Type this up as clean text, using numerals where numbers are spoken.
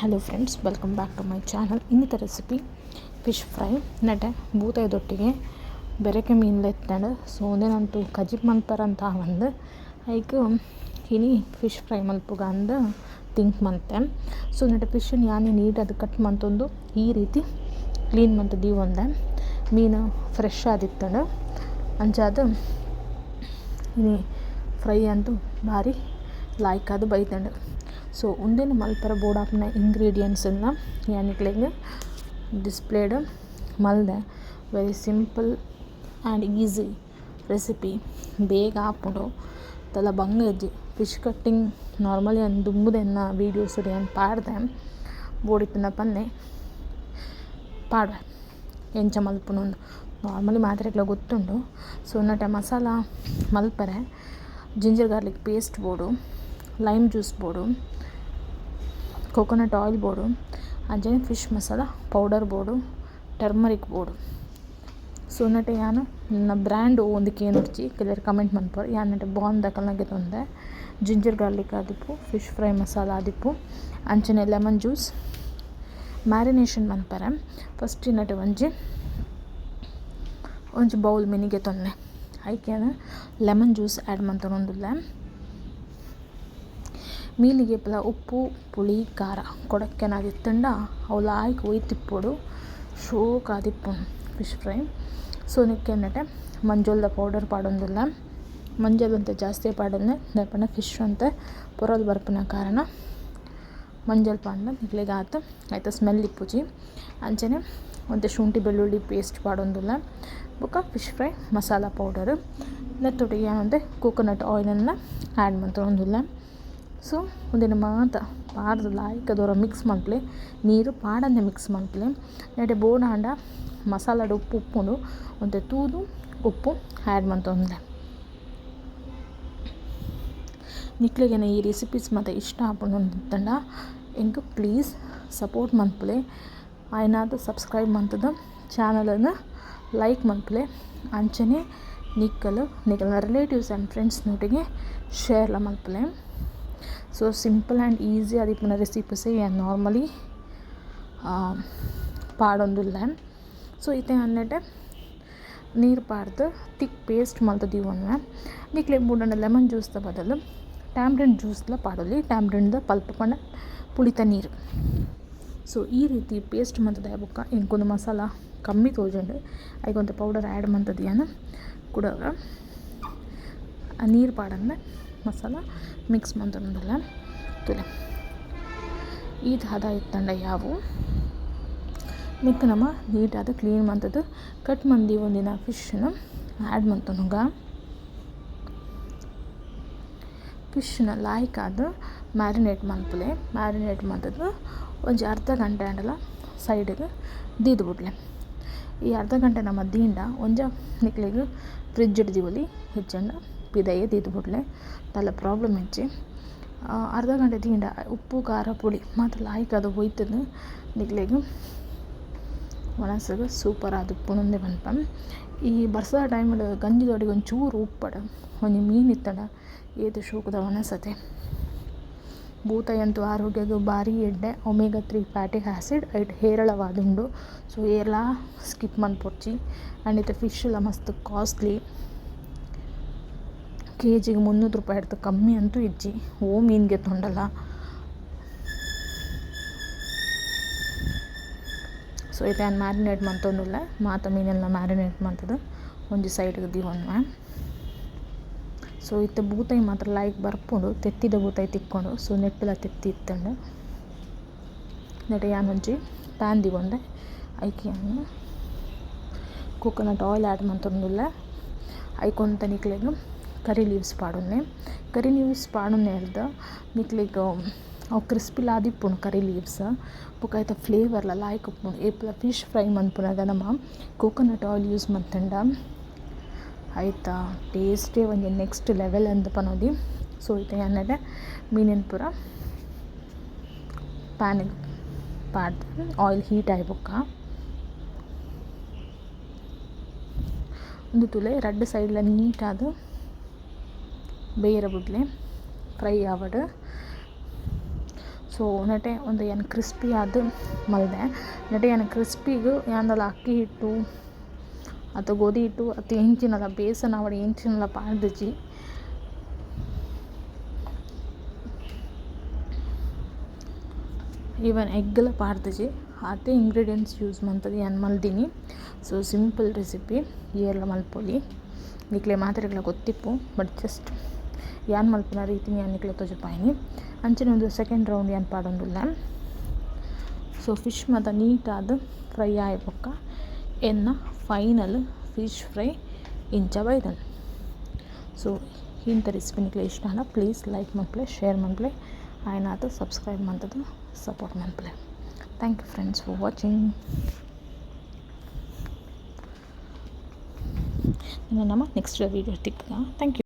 Hello friends, welcome back to my channel. ಇನ್ನಿತ recipe fish fry. ನಟೆ ಬೂತಾಯಿದೊಟ್ಟಿಗೆ ಬೆರಕೆ ಮೀನು ಲೆತ್ತಂಡು. ಸೊ ಉಂದೆನಂತೂ ಕಜಿಪ್ ಮನ್ಪರಂತ ಒಂದು ಐಕ್ ಇನಿ ಫಿಶ್ ಫ್ರೈ ಮಲ್ಪುಗ ಅಂದ್ ಥಿಂಕ್ ಮಂತೆ. ಸೊ ನೆಟೆ ಫಿಶ್ ಯಾನೆ ನೀಟಾದ್ ಕಟ್ ಮಂತೊಂದು ಈ ರೀತಿ ಕ್ಲೀನ್ ಮಂತ್ ದೀವೊಂದೆ. ಮೀನು ಫ್ರೆಶ್ ಆದಿತ್ತಂಡು. ಅಂಚಾದ್ ಇನಿ ಫ್ರೈ ಅಂತೂ ಭಾರಿ ಲಾಯ್ಕ್ ಆದ್ ಬೈದ್ಂಡ್. ಸೊ ಉಂದೆನ್ ಮಲ್ಪರೆ ಬೋಡಾಪಿನ ಇಂಗ್ರೀಡಿಯೆಂಟ್ಸ್ ನ್ ಯಾನ್ ನಿಕ್ಲೆಗ್ displayed ಮಲ್ದೆ. Very simple and easy recipe, ಬೇಗ ಆಪುಂಡು, ದಾಲ ಬಂಗ ಇಜ್ಜಿ. ಫಿಶ್ ಕಟ್ಟಿಂಗ್ ನಾರ್ಮಲಿ ಯಾನ್ ದುಂಬುದ ಎನ್ನ ವೀಡಿಯೋಸ್ ಯಾನ್ ಪಾಡ್ದೆ. ಬೋಡಿತ್ತಿನ ಪನ್ನೆ, ಪಾಡ್ವೆ ಎಂಚ ಮಲ್ಪುನು. ನಾರ್ಮಲಿ ಮಾತೆರೆಗ್ಲ ಗೊತ್ತುಂಡು. ಸೊ ನೆಟೆ ಮಸಾಲ ಮಲ್ಪರೆ ಜಿಂಜರ್ ಗಾರ್ಲಿಕ್ ಪೇಸ್ಟ್ ಬೋಡು, ಲೈಮ್ ಜ್ಯೂಸ್ ಬೋಡು, ಕೋಕೋನಟ್ ಆಯಿಲ್ ಬೋಡು, ಅಂಚನೆ ಫಿಶ್ ಮಸಾಲ ಪೌಡರ್ ಬೋಡು, ಟರ್ಮರಿಕ್ ಬೋಡು. ಸೊ ನೆಟೆ ಯಾನ್ ಎನ್ನ ಬ್ರ್ಯಾಂಡ್ ಒವ್ವುಂದು ಕೇನೊಡ್ಚಿ, ಕೆಲವೆರ್ ಕಮೆಂಟ್ ಮನ್ಪುವೆರ್. ಯಾನ್ ನೆಟೆ ಬಾನ್ ದಕಲ್ನ ಗೆತೊಂದೆ. ಜಿಂಜರ್ ಗಾರ್ಲಿಕ್ ಆದಿಪ್ಪು, ಫಿಶ್ ಫ್ರೈ ಮಸಾಲ ಆದಿಪ್ಪು, ಅಂಚನೆ ಲೆಮನ್ ಜ್ಯೂಸ್. ಮ್ಯಾರಿನೇಷನ್ ಮನ್ಪರೆ ಫಸ್ಟ್ ನೆಟೆ ಒಂಜಿ ಒಂಜಿ ಬೌಲ್ ಮಿನಿ ಗೆತೊನ್ನೆ. ಐಕ್ ಯಾನ್ ಲೆಮನ್ ಜ್ಯೂಸ್ ಆ್ಯಡ್ ಮಂತೊಂದುಲ್ಲೆ. ಮೀನಿಗೆ ಪೂರ ಉಪ್ಪು, ಪುಳಿ, ಖಾರ ಕೊಡಕ್ಕೆನಾದಿತ್ತುಂಡ ಅವು ಲಾಯ್ಕ್ ಒಯ್ತಿಪ್ಪೊಡು, ಶೋಕಾದಿಪ್ಪುಂಡು ಫಿಶ್ ಫ್ರೈ. ಸೊ ನೆಕ್ಕ್ ನೆಟೆ ಮಂಜೊಲ್ದ ಪೌಡರ್ ಪಾಡೊಂದುಲ್ಲೆ. ಮಂಜಲ್ ಒಂತೆ ಜಾಸ್ತಿ ಪಾಡೊಂದೆ, ದಾಯೆ ಪಂಡ ಫಿಶ್ ಒಂತೆ ಪೊರಲ್ ಬರ್ಪುನ ಕಾರಣ ಮಂಜಲ್ ಪಾಡ್ಂಡ ನಿಕ್ಲೆಗ್ ಆತ್ ಐತ ಸ್ಮೆಲ್ ಇಪ್ಪುಜಿ. ಅಂಚನೆ ಒಂತೆ ಶುಂಠಿ ಬೆಳ್ಳುಳ್ಳಿ ಪೇಸ್ಟ್ ಪಾಡೊಂದುಲ್ಲೆ. ಬೊಕ ಫಿಶ್ ಫ್ರೈ ಮಸಾಲ ಪೌಡರ್. ನೆತ್ತೊಟ್ಟಿಗೆ ಯಾನ್ ಒಂತೆ ಕೋಕೋನಟ್ ಆಯಿಲ್ ಲ ಆ್ಯಡ್ ಮಂತೊಂದುಲ್ಲೆ. ಸೊ ಉಂದೆನ್ ಮಾತ ಪಾಡ್ದ್ ಲಾಯ್ಕ್ ದೂರ ಮಿಕ್ಸ್ ಮನ್ಪುಲೆ. ನೀರು ಪಾಡಂದೆ ಮಿಕ್ಸ್ ಮನ್ಪುಲೆ. ನೆಟೆ ಬೋಡಾಂಡ ಮಸಾಲಡ್ ಉಪ್ಪು ಉಪ್ಪುಂಡು, ಒಂತೆ ತೂದು ಉಪ್ಪು ಆ್ಯಡ್ ಮಂತೊನ್ಲೆ. ನಿಕ್ಲೆಗೆನ ಈ ರೆಸಿಪೀಸ್ ಮಾತ ಇಷ್ಟ ಆಪುಂಡು ಅಂದ್ ಎಂಕ್ ಪ್ಲೀಸ್ ಸಪೋರ್ಟ್ ಮನ್ಪುಲೆ. ಆಯ್ನಾತ್ ಸಬ್ಸ್ಕ್ರೈಬ್ ಮಂತುದು ಚಾನಲ್ನ್ ಲೈಕ್ ಮನ್ಪುಲೆ. ಅಂಚನೆ ನಿಕ್ಕಲು ನಿಕಲ್ನ ರಿಲೇಟಿವ್ಸ್ ಆ್ಯಂಡ್ ಫ್ರೆಂಡ್ಸ್ ನೊಟ್ಟಿಗೆ ಶೇರ್ಲ ಮನ್ಪುಲೆ. ಸೊ ಸಿಂಪಲ್ ಆ್ಯಂಡ್ ಈಸಿ ಆದಿಪ್ಪುನ ರೆಸಿಪೀಸ್ ಯಾನ್ ನಾರ್ಮಲಿ ಪಾಡೊಂದುಲ್ಲೆ. ಸೊ ಇತ್ತೆ ಯಾನ್ ನೆಟೆ ನೀರು ಪಾಡ್ದ್ ತಿಕ್ ಪೇಸ್ಟ್ ಮಲ್ತ್ ದೀವೊನ್ವೆ. ನಿಕ್ಲೆಗ್ ಬೋಡಾಂಡ ಲೆಮನ್ ಜ್ಯೂಸ್ ದ ಬದಲು ಟ್ಯಾಮ್ರಿನ್ ಜ್ಯೂಸ್ ಲ ಪಾಡೊಲಿ. ಟ್ಯಾಮ್ರಿನ್ ದ ಪಲ್ಪ್ ಪಂಡ ಪುಳಿತ ನೀರು. ಸೊ ಈ ರೀತಿ ಪೇಸ್ಟ್ ಮಲ್ತ್ ಬೊಕ್ಕ ಎಂಕ್ ಉಂದು ಮಸಾಲ ಕಮ್ಮಿ ತೋಜುಂಡು. ಐಕ್ ಒಂತೆ ಪೌಡರ್ ಆ್ಯಡ್ ಮಲ್ತುದು ಯಾನ್ ಕುಡೊರ ನೀರು ಪಾಡಂದೆ ಮಸಾಲ ಮಿಕ್ಸ್ ಮಂತೊಂದುಲ್ಲೆ. ತೂಲೆ, ಈತ್ ಹದ ಇತ್ತುಂಡ ಯಾವು. ನೆಕ್ಕ್ ನಮ ನೀಟಾದ್ ಕ್ಲೀನ್ ಮಂತುದು ಕಟ್ ಮಂತ್ ದೀವೊಂದಿನ ಫಿಶ್ನ್ ಆ್ಯಡ್ ಮಂತೊನುಗ. ಫಿಶ್ನ್ ಲಾಯ್ಕಾದ್ ಮ್ಯಾರಿನೇಟ್ ಮನ್ಪುಲೆ. ಮ್ಯಾರಿನೇಟ್ ಮಂತುದು ಒಂಜಿ ಅರ್ಧ ಗಂಟೆ ಆಂಡಲ ಸೈಡ್ಗ್ ದೀದ್ ಬುಡ್ಲೆ. ಈ ಅರ್ಧ ಗಂಟೆ ನಮ ದೀಂಡ ಒಂಜ ನಿಕ್ಲೆಗ್ ಫ್ರಿಡ್ಜ್ ಡ್ ದೀವೊಲಿ, ಇಜ್ಜಂಡ ಪಿದಯೇ ದೀದ್ ಬುಡ್ಲೆ, ದಾಲ ಪ್ರಾಬ್ಲಮ್ ಇಜ್ಜಿ. ಅರ್ಧ ಗಂಟೆ ದೀಂಡ ಉಪ್ಪು, ಖಾರ, ಪುಳಿ ಮಾತ ಲಾಯ್ಕಾದ್ ಒಯ್ತುದು ನಿಕ್ಲೆಗ್ ವನಸುಗು ಸೂಪರ್ ಆದಿಪ್ಪುಂಡು ಉಂದೇ ಪನ್ಪ. ಈ ಬರ್ಸದ ಟೈಮ್ ಡ್ ಗಂಜಿದೊಟ್ಟಿಗೆ ಒಂಚೂರು ಉಪ್ಪಡ್ ಒಂಜಿ ಮೀನ್ ಇತ್ತುಂಡ ಏತ್ ಶೋಕುದ ವನಸ್ ಅತೆ. ಬೂತಾಯಿ ಅಂತೂ ಆರೋಗ್ಯಗ್ ಬಾರಿ ಎಡ್ಡೆ. ಒಮೇಗ 3 ಫ್ಯಾಟಿ ಆಸಿಡ್ ಐಟ್ ಹೇರಳವಾದುಂಡು. ಸೊ ಏರ್ಲಾ ಸ್ಕಿಪ್ ಮನ್ಪೊಡ್ಚಿ. ಆಂಡ್ ಇತ್ತೆ ಫಿಶ್ ಲ ಮಸ್ತ್ ಕಾಸ್ಟ್ಲಿ. ಕೆಜಿಗ್ 300 ರೂಪಾಯಿ ಕಮ್ಮಿ ಅಂತೂ ಇಜ್ಜಿ ಓ ಮೀನ್ ಗೆತೊಂಡಲ. ಸೊ ಇತ್ತೆ ಯಾನ್ ಮ್ಯಾರಿನೇಟ್ ಮಂತೊಂದುಲ್ಲೆ. ಮಾತ ಮೀನೆಲ್ಲ ಮ್ಯಾರಿನೇಟ್ ಮಂತುದು ಒಂಜಿ ಸೈಡ್ ಗ್ ದೀವೊನ್ವೆ. ಸೊ ಇತ್ತೆ ಬೂತಾಯಿ ಮಾತ್ರ ಲಾಯ್ಕ್ ಬರ್ಪುಂಡು, ತೆತ್ತಿದ ಬೂತಾಯಿ ತಿಕ್ಕೊಂಡು. ಸೊ ನೆಟ್ಟುಲ ತೆತ್ತಿ ಇತ್ತುಂಡು. ನೆಟೆ ಯಾನ್ ಒಂಜಿ ಪ್ಯಾನ್ ದೀವೊಂದೆ. ಐಕ್ ಯಾನ್ ಕೋಕೋನಟ್ ಆಯಿಲ್ ಆ್ಯಡ್ ಮಂತೊಂದುಲ್ಲೆ. ಐಕ್ ಒಂತೆ ನಿಕ್ಲೆಗ್ ಕರಿ ಲೀವ್ಸ್ ಪಾಡೊನ್ನೆ. ಕರಿ ಲೀವ್ಸ್ ಪಾಡುನೆರ್ದ್ ನಿಕ್ಲೆಗ್ ಅವು ಕ್ರಿಸ್ಪಿಲ ಆದಿಪ್ಪುಂಡು ಕರಿ ಲೀವ್ಸ್. ಬೊಕ ಐತ ಫ್ಲೇವರ್ಲ ಲಾಯ್ಕ್ ಉಪ್ಪುಂಡು. ಏಪಲ ಫಿಶ್ ಫ್ರೈ ಮನ್ಪುನಗ ನಮ ಕೋಕೋನಟ್ ಆಯಿಲ್ ಯೂಸ್ ಮಂತುಂಡ ಐತ ಟೇಸ್ಟೇ ಒಂಜಿ ನೆಕ್ಸ್ಟ್ ಲೆವೆಲ್ ಅಂದ್ ಪನೊಲಿ. ಸೊ ಇತ್ತೆ ಯಾನ್ ನೆಟೆ ಮೀನಿನ್ ಪೂರ ಪ್ಯಾನ್ ಗ್ ಪಾಡ್ದ್ ಆಯಿಲ್ ಹೀಟ್ ಆಯಿ ಬೊಕ್ಕ ಉಂದು ತೂಲೆ, ರಡ್ಡ್ ಸೈಡ್ ಲ ನೀಟ್ ಆದ್ ಬೇಯರೆ ಬುಡ್ಲೆ, ಫ್ರೈ ಆವಡ್. ಸೊ ಸೊ ನೆಟೆ ಉಂದು ಯಾನ್ ಕ್ರಿಸ್ಪಿ ಆದ್ ಮಲ್ದೆ. ನೆಟೆ ಯಾನ್ ಕ್ರಿಸ್ಪಿಗ್ ಯಾನ್ ದಾಲ ಅಕ್ಕಿ ಹಿಟ್ಟು ಅತ್ತ ಗೋಧಿ ಹಿಟ್ಟು ಅತ್ತ ಎಂಚಿನಲ ಬೇಸನ್ ಆವಡ್ ಎಂಚಿನಲ ಪಾಡ್ದಿಜಿ. ಈವನ್ ಎಗ್ಗ್ಲ ಪಾಡ್ದಿಜಿ. ಆತೆ ಇಂಗ್ರೀಡಿಯೆಂಟ್ಸ್ ಯೂಸ್ ಮಂತುದು ಯಾನ್ ಮಲ್ದಿನಿ. ಸೊ ಸಿಂಪಲ್ ರೆಸಿಪಿ ಏರ್ಲ ಮಲ್ಪೊಲಿ. ನಿಕ್ಲೆ ಮಾತೆರೆಗ್ಲ ಗೊತ್ತಿಪ್ಪು ಬಟ್ ಜಸ್ಟ್ ಯಾನ್ ಮಲ್ಪುನ ರೀತಿನ್ ಯಾನ್ ನಿಕ್ಲೆ ತೋಜಪಾಯಿನಿ. ಅಂಚನೆ ಉಂದು ಸೆಕೆಂಡ್ ರೌಂಡ್ ಯಾನ್ ಪಾಡೊಂದುಲ್ಲೆ. ಸೊ ಫಿಶ್ ಮಾತ ನೀಟಾದ್ ಫ್ರೈ ಆಯಿ ಬೊಕ್ಕ ಎನ್ನ ಫೈನಲ್ ಫಿಶ್ ಫ್ರೈ ಇಂಚ ಬೈದ್ಂಡ್. ಸೊ ಇಂಥ ರೆಸಿಪಿ ನಿಕ್ಲೆ ಇಷ್ಟ ಆಂಡ ಪ್ಲೀಸ್ ಲೈಕ್ ಮನ್ಪುಲೆ, ಶೇರ್ ಮನ್ಪುಲೆ, ಆಯಿನಾತ್ ಸಬ್ಸ್ಕ್ರೈಬ್ ಮಂತುದು ಸಪೋರ್ಟ್ ಮನ್ಪುಲೆ. Thank you friends for watching. ನಮ್ಮ ನೆಕ್ಸ್ಟ್ ವೀಡಿಯೋ ತಿಕ್ಕುಗ. Thank you.